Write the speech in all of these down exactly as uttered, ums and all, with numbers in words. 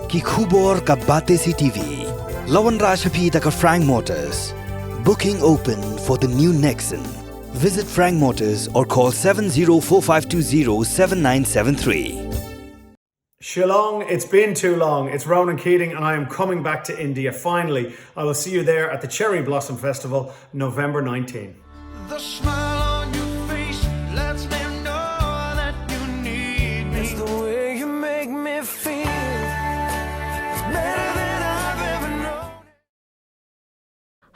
Ki khubor ka Batesi T V. La wanrah sha phi da ka Frank Motors. Booking open for the new Nexon. Visit Frank Motors or call seven zero four five two zero seven nine seven three. Shillong, it's been too long. It's Ronan Keating, and I am coming back to India finally. I will see you there at the Cherry Blossom Festival, November nineteenth. The smile on your face lets me know that you need me. It's the way you make me feel. It's better than I've ever known.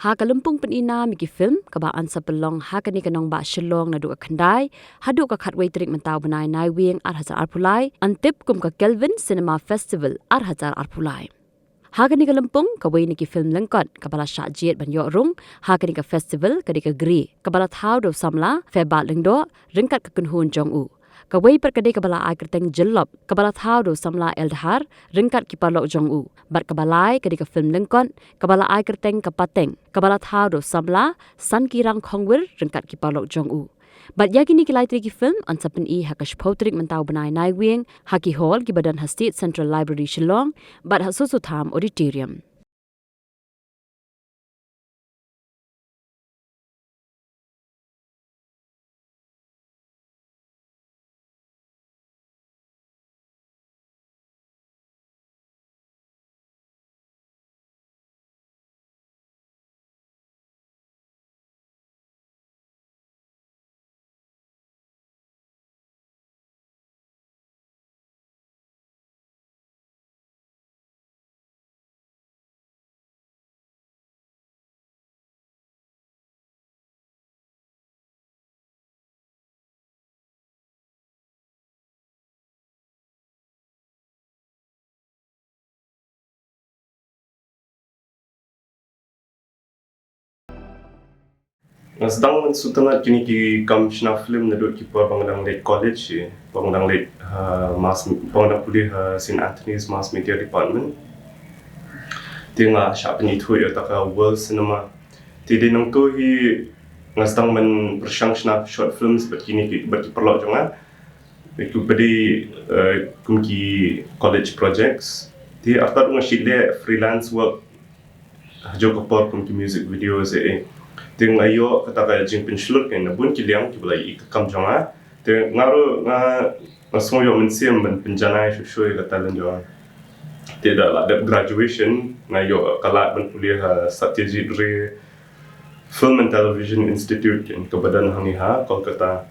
Ha ka lympung pynïna ïa ki film kaba an sa pynlong ha kane ka nongbah Shillong naduh ka khyndai haduh ka khatwei tarik mynta u bnai Naiwieng ar hajar arphew lai, an tip kum ka Kelvin Cinema Festival ar hajar arphew lai. Ha kane ka lympung, kawei na ki film lyngkot kaba la shah jied ban ïoh rung ha kane ka festival ka dei ka Gri, kaba la thaw da u samla Fairbat Lyngdoh ryngkat ka kynhun jong u. Kawei pat ka dei kaba la ai kyrteng Jyllop, kaba la thaw da u samla L Dhar ryngkat ki paralok jong u. Bad kaba lai ka dei ka film lyngkot kaba la ai kyrteng Ka Pateng, kaba la thaw da u samla Sankirang Khongwir ryngkat ki paralok jong u. Bad ïa kine ki lai tylli ki film an sa pyni ha ka shiphew tarik mynta u bnai Naiwieng ha ki hall kiba don ha State Central Library Shillong bad ha Soso Tham Auditorium. Nga sdang ban sngewtynnat kine ki kam shna film naduh ki por ba nga dang leit college, eh, ba nga dang leit, ah, mass, ba nga dang pule ha Saint Anthony's Mass Media Department. Te nga shah pynithuh ïa kata ka world cinema. Te dei nangta hi nga sdang ban pyrshang shna short films bad kine ki, bad ki paralok jong nga. Ki pynbeit, eh, kum ki college projects. Te artat nga shu leh freelance work ha ka por kum ki music videos, eh. Te nga ïoh kata ka jingpynshlur na bun ki liang kiba la ïohi ïa ka kam jong nga. Te nga ruh nga, nga sngew ïoh mynsiem ban pynjanai shuh shuh ïa ka talent jong nga. Te da la dep graduation nga ïoh ka lad ban pule ha Satyajit Ray Film and Television Institute, kaba don hangne ha Kolkata.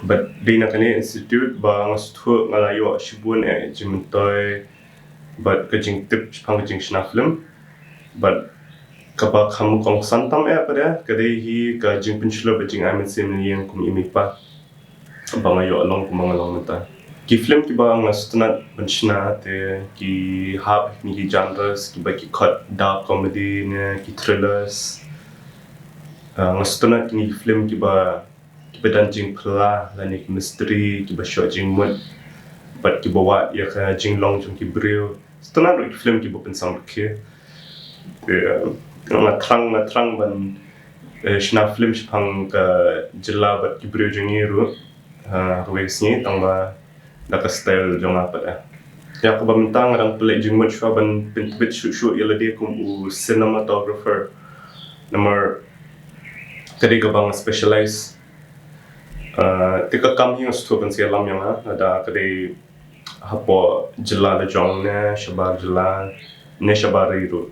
Bad dei na kane institute ba nga sngewthuh nga la ïoh shibun, eh, jingmyntoi bad ka jingtip shaphang ka jingshna film. Bad kaba kham kongsan tam, eh, pat ka dei hi ka jingpynshlur bad jingai mynsiem na ïing kum i mei i pa ba nga ïoh long kumba nga long mynta. Ki film kiba nga sngewtynnat ban shna te ki hap ha kine ki genres kiba ki khot dark comedy ne ki thrillers. Ah, nga sngewtynnat kine ki film kiba, kiba don jingphylla lane ki mystery kiba shoh jingmut bad kiba wad ïa ka jinglong jong ki briew. Sngewtynnat ruh ki film kiba pynshong rkhie. Te, eh, nga thrang, nga thrang ban, eh, shna film shaphang ka jylla bad ki briew jong ngi ruh, eh, ha kawei ka sngi tang ba da ka style jong nga pat, eh. Ïa kaba mynta nga dang pynleit jingmut shuwa ban pyntbit shuh shuh ïa lade kum u cinematographer. Namar ka dei kaba nga specialize. Eh, te ka kam hi nga sngewthuh kan sa ïalam ïa nga lada ka dei hapoh jylla la jong ne shabar jylla ne shabar ri ruh.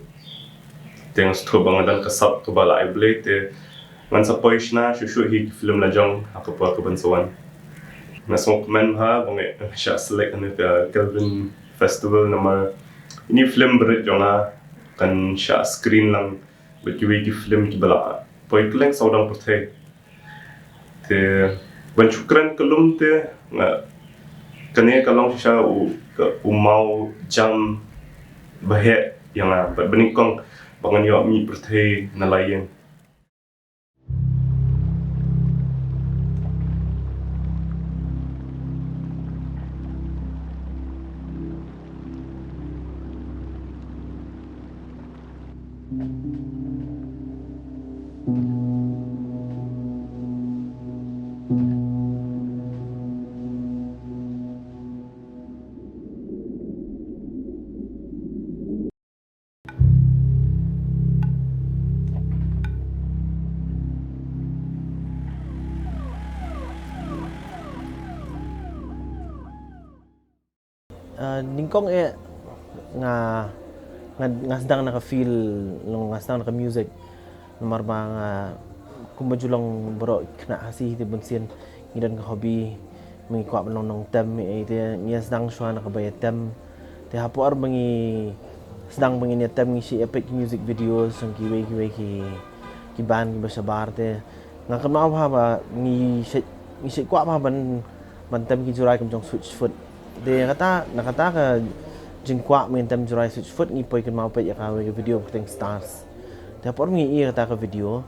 Te nga sngewthuh ba nga don ka sap kaba la ai Blei te ngan sa poi shna shuh shuh hi ki film la jong ha ka por kaban sa wan. Nga sngewkmen bha ba nga shah select ha kane ka Kelvin Festival namar ine i film barit jong nga kan shah screen lang bad kiwei ki film kiba la poi kylleng sawdong pyrthei. Te ban shu kren ka lum te nga, kane ka long shisha u, ka, u maw jam ba heh ïa nga bad ba nyngkong ba ngan ïoh mih pyrthei na la ïing. Nyngkong eh nga nga sdang na ka field, nga sdang na ka music. Namar ba nga kumba ju long baroh khynnah Khasi te bunsien ngi don ka hobby, ngi kwah ban long nongtem, te ngi sdang shuwa na kaba ïatem. Te ha por ba ngi sdang ba ngin ïatem ngi shu ïa peit ki music videos jong kiwei kiwei ki ki band kiba shabar, te nga kynmaw bha ba ngi shu ngi shu kwah bha ban ban tem ki jurai kum jong Switchfoot. Te kata na kata ka jingkwah ba ngin tem jurai Switchfoot ngi poi kynmaw peit ïa kawei ka video ba kyrteng Stars. Te ha por ba ngi ïa kata ka video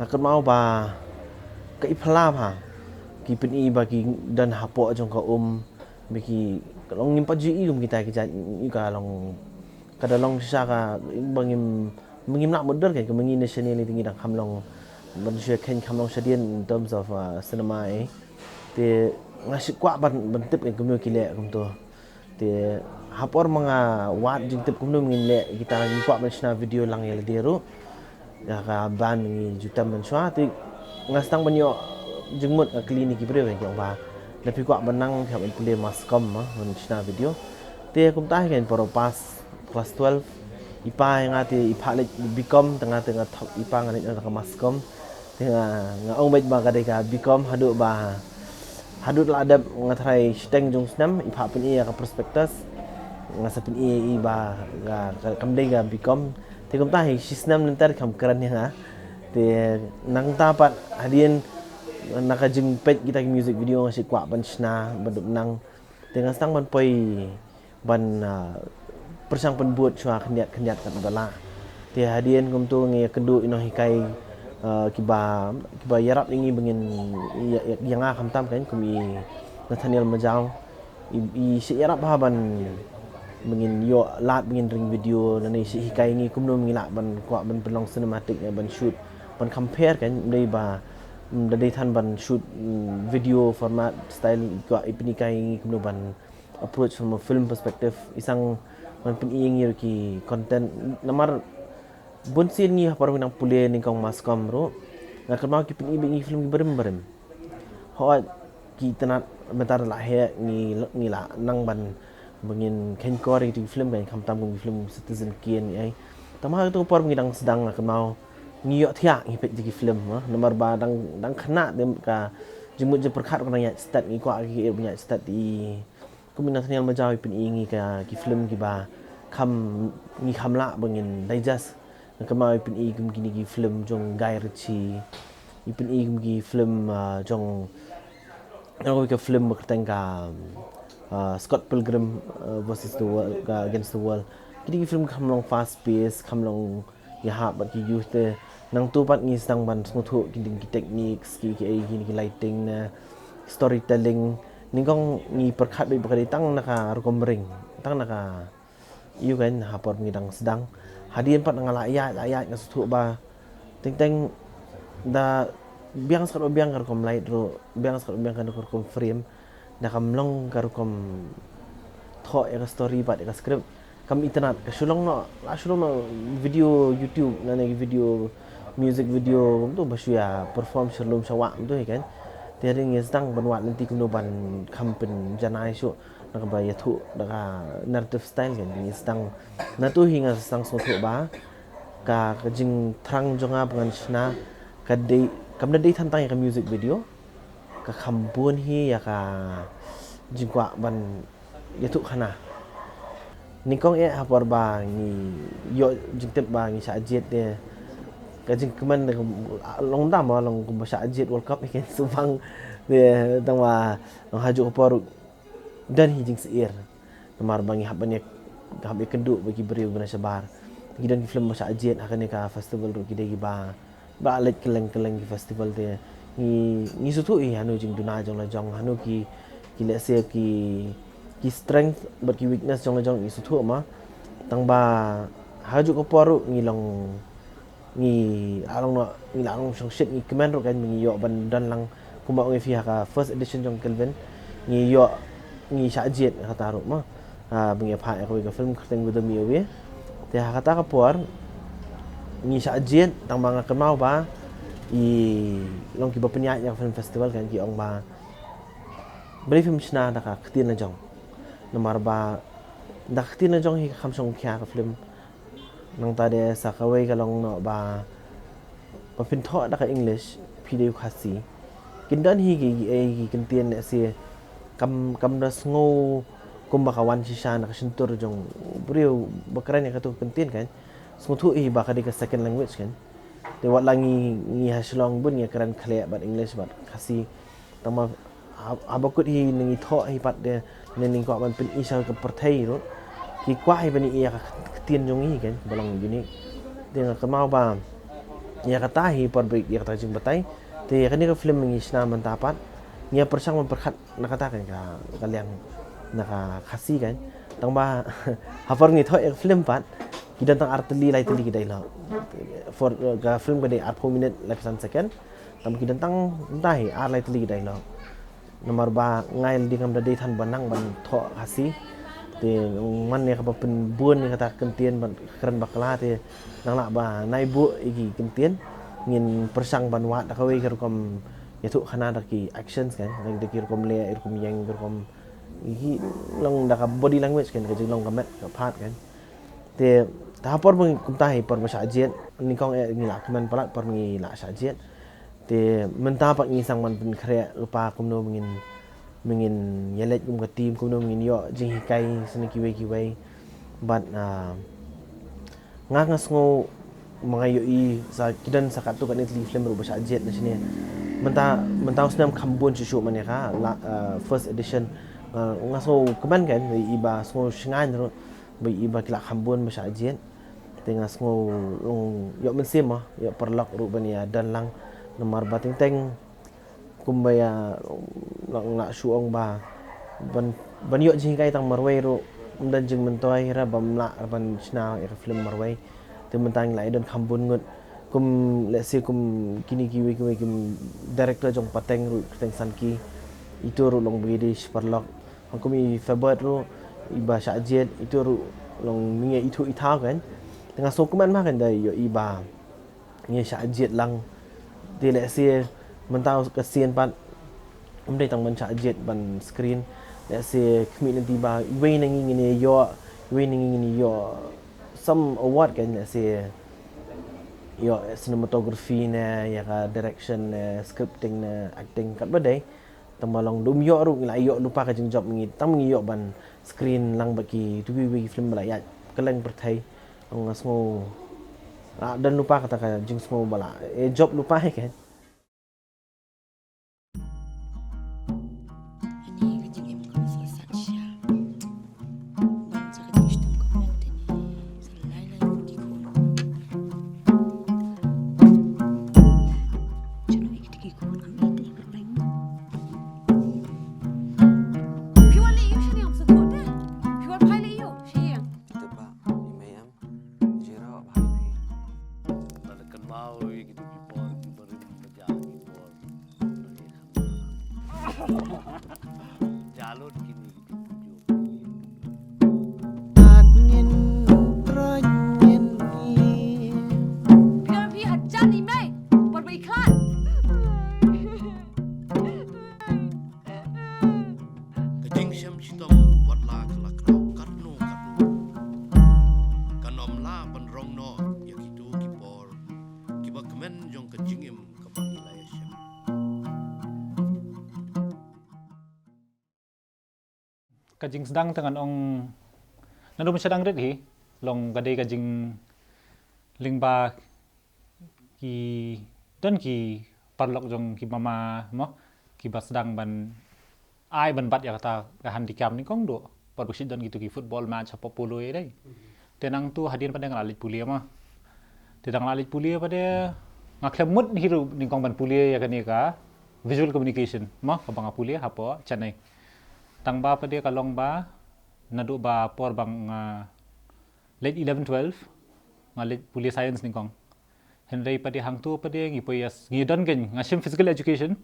nga kynmaw ba ka i phylla bha, ki pyni ba ki don hapoh jong ka um, ba ki long ngim pat ju i kum kita ki jait, i ka long ka da long shisha ka ba ngim ngim lah mutdur ka, ka ma ngi nationally te ngi dang kham long ban shu kheiñ kham long shadien in terms of cinema eh. Te nga shu kwah ban ban tip ka kumno ki leh kumto. Te ha por ma nga wad jingtip kumno ngin leh kita, ngi kwah ban shna video lang ïa lade ruh. Ïa ka band ngi ju tem mynshuwa, te nga sdang ban ïoh jingmut, nga kylli na ki briew, ki ong ba lada phi kwah ban nang phi hap ban pule mass comm, ban shna video. Te kumta hi kan, para pass class twelve, i pa ïa nga te i phah leit B Com, te nga te nga thok i pa nga leit na ka mass comm. Te nga nga ong beit ba ka dei ka B Com, haduh ba haduh la dep nga tharai shiteng jong snem i phah pyni ïa ka prospectus. Nga sa pyni ïa i ba ka kam dei ka B Com. Te kumta hi shi snem lynter kam kren ïa nga. Te nangta pat hadien na ka jingpeit kita ki music video nga shu kwah ban shna ban dup nang. Te nga sdang ban poi ban pyrshang pynbud shuwa khyndiat khyndiat kat ba lah. Te hadien kumto ngi ïakynduh i nonghikai kiba kiba ïarap ïa ngi ba ngin ïa nga khamtam kan kum i Nathaniel Majaw. I shu ïarap bha ban ba ngin ïoh lad ba ngin ring video, lane shu hikai ngi kumno ngi lah ban kwah ban pynlong cinematic, ban shoot ban compare kan, dei ba da dei than ban shoot video format style, kwah i pynhikai ngi kumno ban approach from a film perspective, i sdang ban pyni ïa ngi ruh ki content. Namar bunsien ngi ha por ngi nang pule nyngkong mass comm ruh nga kynmaw ki pyni beit ngi film kiba rim ba rim. Hooid ki tnat mynta la heh, ngi ngi la nang ban ba ngin kheiñkor ïa ki film kan, khamtam kum ki film Citizen Kane ei. Tangba ha kato ka por ngi dang sdang nga kynmaw ngi ïoh thiah ngi peit ïa ki film, namar ba dang dang khynnah te ka jingmut jingpyrkhat ka dang ïaid stet, ngi kwah ki ban ïaid stet. I kum i Nathaniel Majaw i pyni ngi ka ki film kiba kham ngi kham lah ba ngin digest. Nga kynmaw i pyni kum kine ki film jong Guy Ritchie, i pyni kum ki film jong, nga ong ka film ba kyrteng ka Scott Pilgrim versus the World, ka Against the World. Kine ki film kham long fast pace, kham long ïahap bad ki youth te. Nangto pat ngi sdang ban sngewthuh ki ding ki techniques, ki ki ei, ki lighting ne storytelling. Nyngkong ngi pyrkhat beit ba ka dei tang na ka rukom ring, tang na ka ïu kan, ha por ngi dang sdang. Hadien pat nga la ïaid la ïaid nga sngewthuh ba teng teng da biang skat ba biang ka rukom light ruh, biang skat ba biang ka rukom frame. Da kam long ka rukom thoh ïa ka story bad ïa ka script kam itynnad, ka shu long noh, la shu long noh video YouTube, lane video, music video kumto ba shu ïa perform sha lum sha wah kumto hi kan. Te hadien ngi sdang ban wad lynti kumno ban kham pynjanai shuh na kaba ïathuh da ka narrative style kan, ngi sdang. Nato hi nga sdang sngewthuh ba ka ka jingthrang jong nga ba ngan shna ka dei, kam da dei than tang ïa ka music video, ka kham bun hi ïa ka jingkwah ban ïathuh khana. Nyngkong eh ha por ba ngi ïoh jingtip ba ngi shah jied te ka jingkmen de long dam long kumba shah jied World Cup against Subang. Te tangba long ha juh ka por don hi jingsyier. Namar ba ngi hap ban ïa hap ïakynduh bad ki briew ba na shabar. Ki don ki film ba shah jied ha kane ka festival ruh, ki dei kiba ba leit kylleng kylleng ki festival te ngi ngi sngewthuh hi hano jingduna jong la jong, hano ki ki lehse ki ki strength bad ki weakness jong la jong ngi sngewthuh ma. Tangba ha juh ka por ruh ngi long ngi la long noh, ngi la long shongshit, ngi kmen ruh kan, ngi ïoh ban don lang kumba ong ïa phi ha ka first edition jong Kelvin. Ngi ïoh ngi shah jied kata ruh ma. Ha ba ngi ïa phah ïa kawei ka film kyrteng With Me Away. Te ha kata ka por ngi shah jied, tangba nga kynmaw ba i long kiba pynïaid ïa ka film festival kan ki ong ba balei phim shna da ka ktien la jong. Namar ba da ka ktien la jong hi ka kham shongkhia ka film. Nangta de sa kawei ka long noh ba, ba phin thoh da ka English phi dei u Khasi. Kin don hi ki, ki, ki kyntien lehse kam, kam da sngew kumba ka wan shisha na ka shyntur jong u briew ba kren ïa katu ka kyntien kan. Sngewthuh hi ba ka dei ka second language kan. Te wat la ngi, ngi ha Shillong bun ngi kren khleh bad English bad Khasi. Tang ba ha, haba kut hi ngi thoh hi pat de, ne ngi kwah ban pyni sha ka pyrthei ruh. Ki kwah hi ban ïohi ïa ka ktien jong ngi kan, ba long unique. Te nga kynmaw ba ïa kata hi por ba ïa kata jingbatai. Te ïa kane ka film ngi shna mynta pat. Ngi ïa pyrshang ban pyrkhat na kata kan ka, ka liang na ka Khasi kan. Tang ba ha por ngi thoh ïa ka film pat, ki don tang ar tylli lai tylli ki dialogue. For, eh, ka film ka dei arphew minit laiphew san second. Tang ba ki don tang mynta hi ar lai tylli ki dialogue. Namar ba nga la dei ngam da dei than ba nang ban thoh Khasi. Te man ïa kaba pynbun ïa kata ka kyntien ban kren bakla te nang lah ba nai buh ïa ki kyntien. Ngin pyrshang ban wad da kawei ka rukom ïathuh khana da ki actions kan, da ki rukom leh, rukom ïeng, rukom, ki long da ka body language kan, ka jinglong ka met ka phad kan. Te ha por ba kumta hi por ba shah jied, nyngkong eh ngi la kmen palat por ngi la shah jied. Te mynta pat ngi sdang ban pynkhreh lypa kumno ba ngin, ba ngin ïaleit kum ka team, kumno ba ngin ïoh jinghikai sha kiwei kiwei. Bad, ah, nga, nga sngew ma nga ïohi sa ki don sa katto katne tylli ki film ruh ba shah jied na shane. Mynta, mynta u snem kham bun shuh shuh man ïa ka la, ah, first edition. Nga, nga sngewkmen kan, ba ïohi ba sngew shngaiñ ruh ba ïohi ba ki la kham bun ba shah jied. Te nga sngew long ïoh mynsiem ma, ïoh paralok ruh ban ïa don lang. Namar ba teng teng kumba ïa la, la shu ong ba ban, ban ïoh jinghikai tang marwei ruh ym don jingmyntoi, ra bym lah ban shna ïa ka film marwei. Te mynta ngi la ïa don kham bun ngut. Kum lehse kum kine kiwei kiwei kum director jong pateng ruh, kyrteng Sanki. Ito ruh long ba ïa dei shi paralok. Hangkum i Febert ruh, iba shah jied, ito ruh long ngi ïa ithuh ithaw kan. Te nga sngewkmen ma kan da ïohi ba ngi shah jied lang. Te lehse mynta ka sien pat ym dei tang ban shah jied ban screen. Lehse khmih lynti ba iwei na ngi ngin ïoh, iwei na ngi ngin ïoh some award kan, lehse ïoh cinematography ne, ïa ka direction ne, scripting ne, acting katba dei. Tang ba long da ym ïoh ruh ngi la ïoh lypa ka jingjop ngi, tang ngi ïoh ban screen lang bad kito kiwei ki film ba la ïaid kylleng pyrthei. Nga sngew la don lypa kata ka jingsngew ba la, eh, jop lypa hi kan. Phi wan leh ïa u shane, ym sngewthuh te. Phi wan phai leh ïa u, shi ïing. Ita ba, i mei em, jira ba hai phi. Lada kynmaw ïa kitu ki por, ki barim ba ja ki por. Jalon kini kitu ki jok. Phi wan phi hajan i mei, por ba i khlad. Ka jingshem shitom wat la ka la kraw katno katno, kan ym lah ban rong noh ïa kito ki por kiba kmen jong ka jingim kaba ngi la ïashem. Ka jingsdang te ngan ong naduh mynshwa dang rit hi, long ka dei ka jinglyngba ki, don ki paralok jong ki mama mo, kiba sdang ban ai ban bat ïa kata ka handicap nyngkong duh. Pat ba shu don kito ki football match hapoh Polo ïa dei. Te nangtu hadien pat de nga la leit pule mo. Te dang la leit pule pat de nga khlem mut hi ruh nyngkong ban pule ïa kane ka visual communication mo, kaba nga pule hapoh Chennai. Tang ba pat de ka long ba naduh ba por ba nga leit eleven twelve nga leit pule science nyngkong. Hynrei pat de hangtu pat de ngi poi ïa, ngi don kein, nga shim physical education,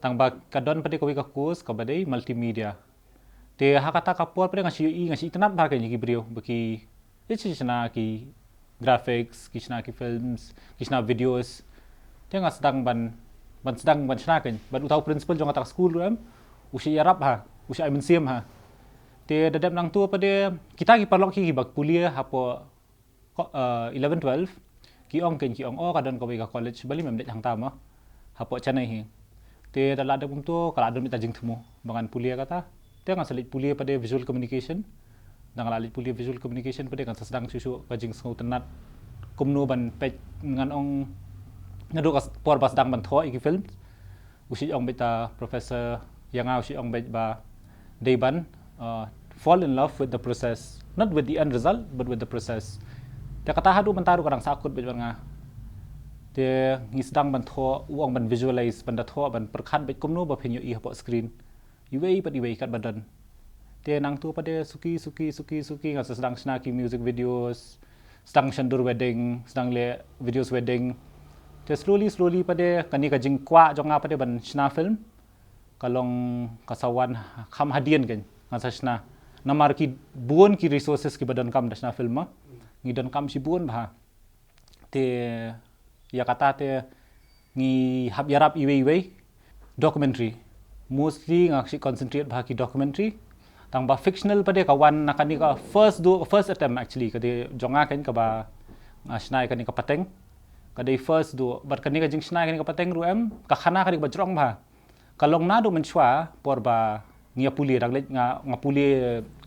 tang ba ka don pat de kawei ka course kaba dei multimedia. Te ha kata ka por pat de nga shu ïohi, nga shu itynnad bha kein ïa ki briew ba ki, ki shna ki graphics, ki shna ki films, ki shna videos. Te nga sdang ban, ban sdang ban shna kein. Bad uta u principal jong kata ka school ruh em, u shu ïarap ha, u shu ai mynsiem ha. Te da dep nangtu pat de, kita ki paralok ki ba pule hapoh ko-, eh, eleven twelve, ki ong kein ki ong, oh, ka don kawei ka college, balei mem leit hangta mo, hapoh Chennai hi. Te da la dep kumtu, ka la don beit ka jingthmu ba ngan pule kata. Te ngan sa leit pule pat de visual communication. Da nga la leit pule visual communication pat de ngan sa sdang shuh shuh ka jingsngewtynnat kumno ban peit, ngan ong, naduh ka por ba sdang ban thoh ïa ki film. U shait ong beit, ah, professor ïa nga, u shait ong beit ba dei ban, uh, fall in love with the process, not with the end result, but with the process. Te kata haduh mynta ruh ka dang sah kut beit bad nga. Te ngi sdang ban thoh, u ong ban visualize, ban da thoh, ban pyrkhat beit kumno ba phin ïohi hapoh screen. Iwei pat iwei kat ba don. Te nangtu pat de suki, suki, suki, suki, nga sa sdang shna ki music videos, sdang shandur wedding, sdang leh videos wedding. Te slowly, slowly pat de, kane ka jingkwah jong nga pat de ban shna film ka long ka sa wan kham hadien kein, ngan sa shna. Namar ki bun ki resources ki ba donkam da shna film mo. Ngi donkam shibun bha. Te ïa kata te ngi hap ïarap iwei iwei. Documentary. Mostly nga shu concentrate bha ki documentary. Tang ba fictional pat de ka wan na kane ka first du-, first attempt actually, ka dei jong nga kein kaba nga shna ïa kane ka pateng. Ka dei first du, bad kane ka jingshna ïa kane ka pateng ruh em, ka khana ka dei kaba jrong bha. Ka long naduh mynshuwa por ba ngi ïa pule, dang leit nga, nga pule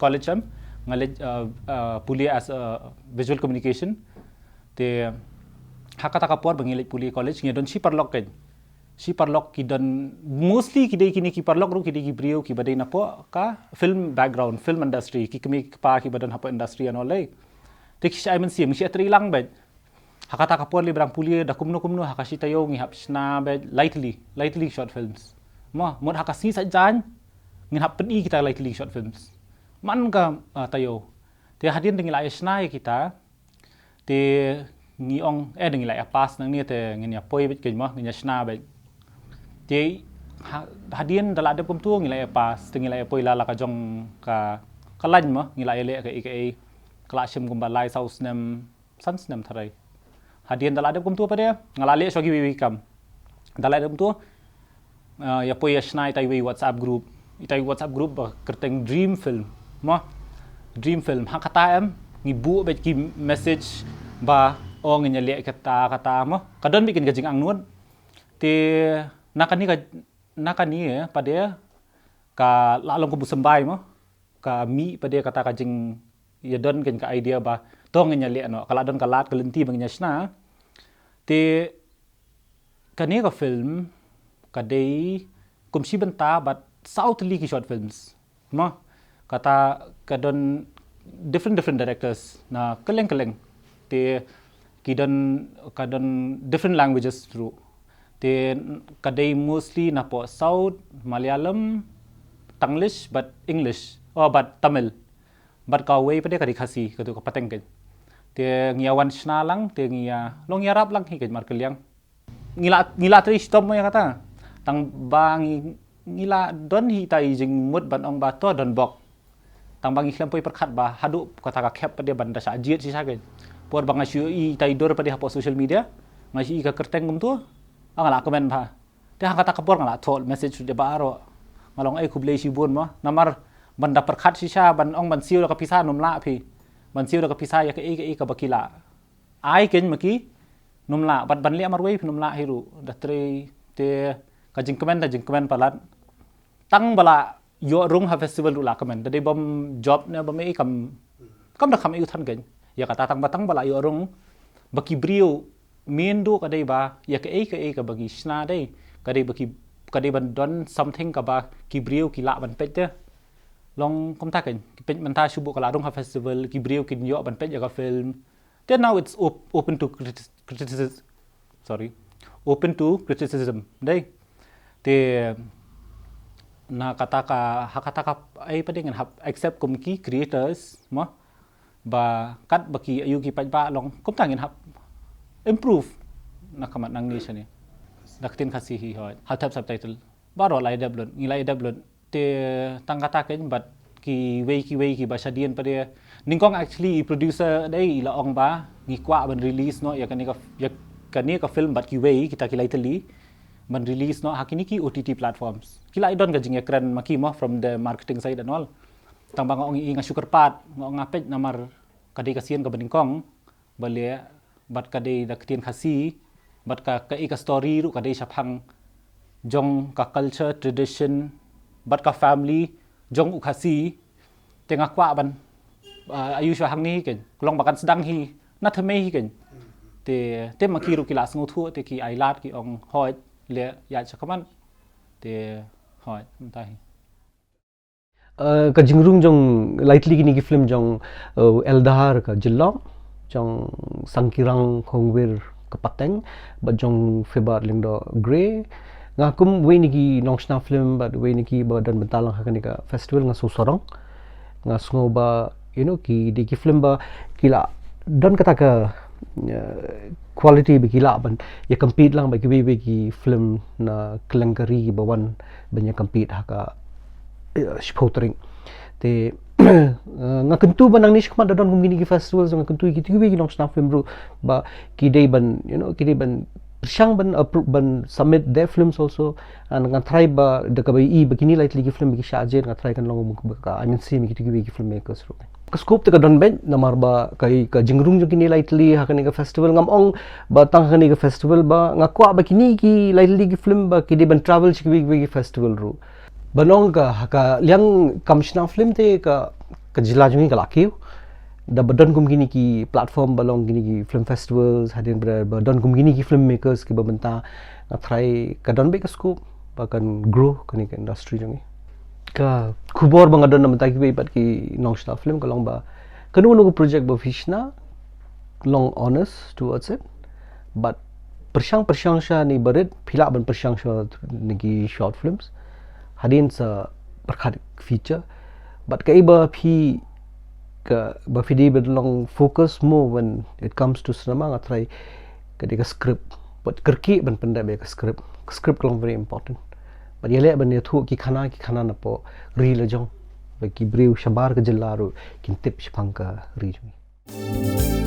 college em, nga leit, uh, uh, pule as a visual communication. Te ha kata ka por ba ngi leit pule college, ngi don shi paralok kein. Shi paralok ki don, mostly ki dei kine ki paralok ruh ki dei ki briew ki ba dei napoh ka film background, film industry, ki kmie ki kpa ki ba don hapoh industry and all, eh. Te ki shai mynsiem, shi trei lang beit. Ha kata ka por lei ba dang pule, da kumno kumno ha ka shi taïew ngi hap shna beit lai tylli, lai tylli short films. Mo, mut ha ka sngi Saitjaiñ ngin hap pyni kita lai tylli short films man ka, ah, taïew. Te hadien da ngi la ïa shna ïa kita, te ngi ong, eh, da ngi la ïa pass nangne te ngin ïa poi beit kein mo, ngin ïa shna beit. Te ha-, hadien da la dep kumtu ngi la ïa pass, te ngi la ïa poi la la ka jong ka, ka lain mo, ngi la ïa leh kaei kaei. Ka la shim kumba lai saw snem, san snem tharai. Hadien da la dep kumtu pat de, nga la leh shuwa kiwei kiwei ki kam. Da la dep kumtu, ah, ïa poi ïa shna ita iwei WhatsApp group. Ita iwei WhatsApp group ba kyrteng Dream Film. Mo, Dream Film. Ha kata em, ngi buh beit ki message ba, oh, ngin ïa leh kata, kata mo. Ka don beit kein ka jingangnud. Te na kane ka, na kane, eh, pat de, ka la long kumba symbai mo. Ka mih pat de kata ka jing ïa don kein ka idea ba to ngin ïa leh noh, ka la don ka lad ka lynti ba ngin ïa shna. Te kane ka film ka dei kum shi bynta bad saw tylli ki short films. Mo, kata ka don different, different directors na kylleng kylleng. Te ki don, ka don different languages ruh. Te ka dei mostly napoh South, Malayalam, Tanglish bad English, oh, bad Tamil. Bad kawei pat de ka dei Khasi, katu ka pateng kein. Te ngi ïa wan shna lang, te ngi ïa long ïarap lang hi kein markylliang. Ngi la, ngi la trei shitom mo ïa kata. Tang ba ngi, ngi la don hi ita i jingmut ban ong ba to don bok. Tang ba ngi khlem poi pyrkhat ba haduh kata ka khep pat de ban da shah jied shisha kein. Por ba nga shu ïohi ita i dur pat de hapoh social media, nga shu ïohi ka kyrteng kumtu, ah, nga la comment bha. Te ha kata ka por nga la thoh message shu de baroh. Nga long, eh, khublei shibun mo. Namar ban da pyrkhat shisha, ban ong ban siew da ka pisa nym lah phi. Ban siew da ka pisa ïa kaei kaei kaba ki la ai kein ma ki, nym lah, bad ban leh marwei phi nym lah hi ruh, da trei, te ka jingkmen, da jingkmen palat. Tang ba la ïoh rung ha festival ruh la kmen, da dei bym jop ne bym ei kam, kam da kham ei u than kein. Ïa kata tang ba, tang ba la ïoh rung, ba ki briew, myn duh ka dei ba ïa kaei kaei kaba ngi shna dei, ka dei ba ki, ka dei ban don something kaba ki briew ki lah ban peit te. Long kumta kein, ki peit mynta shu buh ka la rung ha festival, ki briew kin ïoh ban peit ïa ka film. Then now it's op-, open to criti-, criticism. Sorry. Open to criticism. Dei. Te na kata ka, ha kata ka, ai pat de ngin hap accept kum ki creators, mo. Ba kat ba ki ïoh ki paidbah long, kumta ngin hap improve. Na ka mat nangne shane. Da ka ktien Khasi hi hoi. Ha thep subtitle. Baroh la ïa dep lut, ngi la ïa dep lut. Te tang kata kein bad kiwei kiwei kiba shadien pat de. Nyngkong actually i producer dei i la ong ba ngi kwah ban release noh ïa kane ka, ïa kane ka film bad kiwei kita ki lai tylli ban release noh ha kine ki O T T platforms. Ki la ïa don ka jingïakren ma ki mo from the marketing side and all. Tang ba nga ong i nga shu kyrpad, nga ong nga peit namar ka dei ka sien kaba nyngkong ba leh, bad ka dei da ka ktien Khasi, bad ka, ka i ka story ruh ka dei shaphang jong ka culture, tradition, bad ka family jong u Khasi. Te nga kwah ban, ah, ïoh shuwa hangne hi kein, ka long ba kan sdang hi na thymmei hi kein. Te, te ma ki ruh ki la sngewthuh, te ki ai lad, ki ong hooid, leh ïaid shakhmat. Te hooid, mynta hi. Uh, ka jingrung jong lai tylli kine ki film jong, uh, Eldar ka Jyllop, jong Sangkyrang Khongwir ka Pateng, bad jong Phebar Lyngdoh Grey. Nga kum wei na ki nongshna film bad wei na ki ba don bynta lang ha kane ka festival, nga sngewsarong. Nga sngew ba, you know, ki dei ki film ba ki la don kata ka, uh, quality ba ki lah ban ïa compete lang bad kiwei kiwei ki film na kylleng ka ri kiba wan ban ïa compete ha ka, uh, shiphew tarik. Te, uh, nga kyntu ba nangne shakhmat da don kum kine ki festivals, nga kyntu ïa kito kiwei ki nongshna film ruh ba ki dei ban, you know, ki dei ban pyrshang ban appro-, ban submit their films also. And nga tharai ba da kaba i ba kine lai tylli ki film ba ki shah jied, nga tharai kan long ba ka ai mynsiem ïa kito kiwei ki filmmakers ruh. Ka scope te ka don beit namar ba ka, ka jingrung jong kine lai tylli ha kane ka festival, ngam ong ba tang ha kane ka festival, ba nga kwah ba kine ki lai tylli ki film ba ki dei ban travel sha kiwei kiwei ki festival ruh. Ban ong ka, ha ka liang kam shna film te ka, ka jylla jong ngi ka la kiew. Da ba don kum kine ki platform ba long kine ki film festivals, hadien ba, ba don kum kine ki filmmakers kiba mynta, nga tharai ka don beit ka scope ba kan grow kane ka industry jong ngi. Ka khubor ba nga don na mynta kiwei pat ki nongshna film ka long ba kano kano ka project ba phi shna, long honest towards it. But pyrshang, pyrshang sha ne barit, phi lah ban pyrshang sha ne ki short films. Hadien sa pyrkhat feature. But kaei ba phi, ka, ba phi dei ban long focus more when it comes to cinema, nga tharai ka dei ka script. But kyrkieh ban pyndep ïa ka script. Ka script ka long very important. But ïaleh ban ïathuh ki khana, ki khana napoh ri la jong, ba ki briew shabar ka jylla ruh kin tip shaphang ka ri jong ngi.